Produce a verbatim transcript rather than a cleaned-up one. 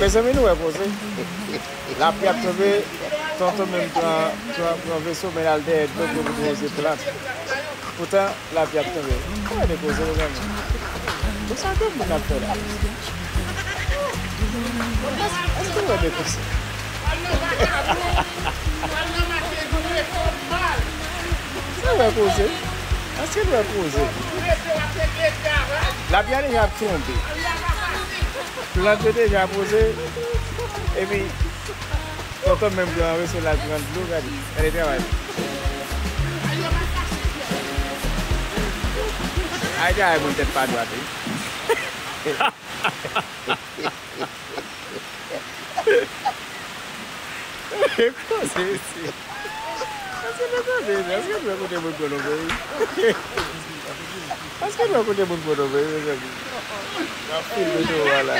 Mezanmi, nou wè koze. Lapli ap tonbe, Tonton menm pran, pran, pran veso, men l al dèyè dlo pou l poze plant. Poutan, lapli ap tonbe. Ou wè de koze, mezanmi. Pou sa, granmoun ap fè la. Èske, èske w wè de koze? Sa wè koze? Èske l wè koze? Lapli a deja ap tonbe. Plant yo deja poze. Epi, Tonton menm pran veso l al pran dlo, gade. Gade travay. Ay, travay moun tèt pa dwat, wi. Koze, mesye. Èske nou koze, mesye? Èske nou kote moun pran nan peyi? Èske nou kote moun pran nan peyi, mezanmi? N ap filme tou, vwala.